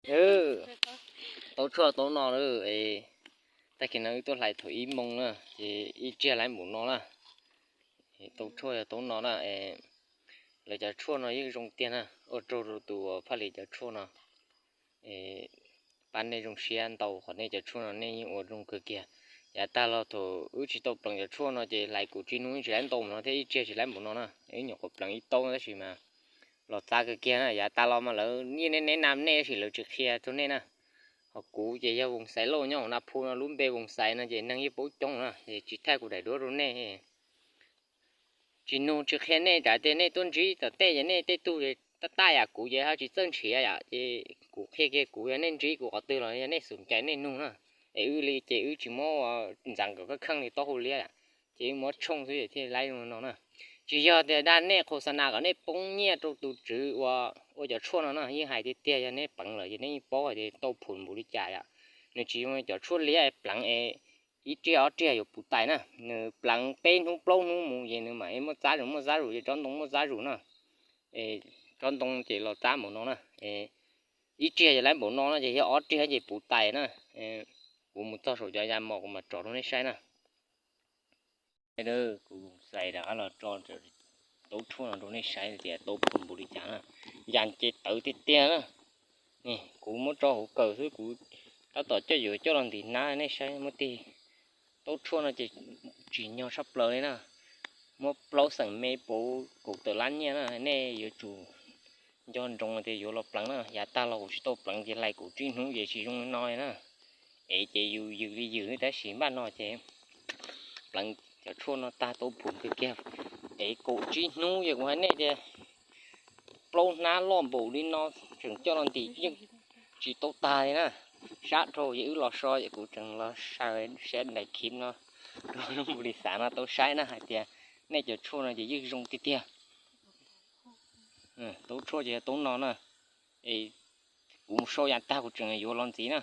Taub tshuaj taub no na, es tag kis no wb tuaj hlais thaum ib moos na, ces ib tsiag laib npaum no na. Taub tshuaj yog taub no na, lawv cov tshuaj no yeej zoo tiag na, ua tsaug rau tus uas Phaj Lis cov tshuaj no. Pab nej zoo siab ntau qhov nej cov tshuaj no nej yeej ua zoo kawg kiag. Yav tag los thaum wb tsis tau pleev cov tshuaj no ces hlais kuv tsib hnub tsis laib ntau no thiab ib tsiag tsis laib npaum no na. Wb nyuam qhuav pleev ib taub tab sis mas los txav kawg kiag na. Yav tag los mas lawv yeej neb nab nej tab sis lawv tsis qhia rau nej na. Ho kuv ces yog Voos Xais Lauj nyob hauv Naj Phu no, lub npe Voos Xais no ces neeg yeej paub coob na, ces tsis thaij kuv daim duab rau nej. Tsis nug tsis qhia nej, tsam tias nej tuaj ntsib tom tej ces nej tej tug tab taj yam kuv ces ho tsis txawj nrhiav yom, ces kuv qhia kiag kuv, yog nej ntsib kuv qhov twg los yog nej xum cai nej nug na. Es wb li ces wb tsis muab ntxeev kom kheej kheej li taub hau liab, ces wb muab tshooj xwb thiaj laib zoo no na. Tsis yog tias dag nej qhua xa nas kom nej poob nyiaj rau tus tswv uas ua cov tshuaj no na, yeej hais tiag tiag yog nej pleev lawm ces nej yeej paub hais tias tau phum npaum li cas yom. Nws tsis zoo cov tshuaj liab pleev es ib tsiag ob tsiag yuav puv tais na. Nws pleev peb hnub plaub hnub mus ces nws mam muaj txab zus, muaj txab zus ces tsob ntoo muaj txab zus na. Es tsob ntoo ces los txab npaum no na. Ib tsiag ces laib npaum no no ces yog ob tsiag ces puv tais na. Kuv mus txog saum cov ya mos kuv mam tso rau nej saib na. Kuv xais rov qab los tso taub tshuaj no rau nej saib tias tau phum npaum li cas na. Ya nce tawv tiag tiag na. Kuv muab tso hauv kawm xwb, kuv tab tom coj yuav coj los ntim hnab nej saib muab tig. Taub tshuaj no ces tsim nyog tshaj plaws li na. Muab plaub xeem me puv kaum tawm lab nyiaj na, nej yuav tsum nco ntsoov tias yuav los pleev na. Yav tag los kuv tsis tau pleev ces hlais kuv tsib hnub ces tsis zoo li no li na. Es ces yus yws li yws tab sis npaj no ces pleev cov tshuaj no tag tau phum kawg kiag. Es kaum tsib hnub ces kuv hais nej tias plaub hnab loj npaum li no tseem coj los ntim yeej tsis tau tag li na. Sab dhau ces wb los so ces kuv tseem los saw saib daim khiv no rau lub npus lis xav no tau saib na hais tias nej cov tshuaj no ces yeej zoo tiag tiag. Taub tshuaj ces yog taub no na. Es kuv mus sau yav tag kuv tseem yuav los ntxiv na.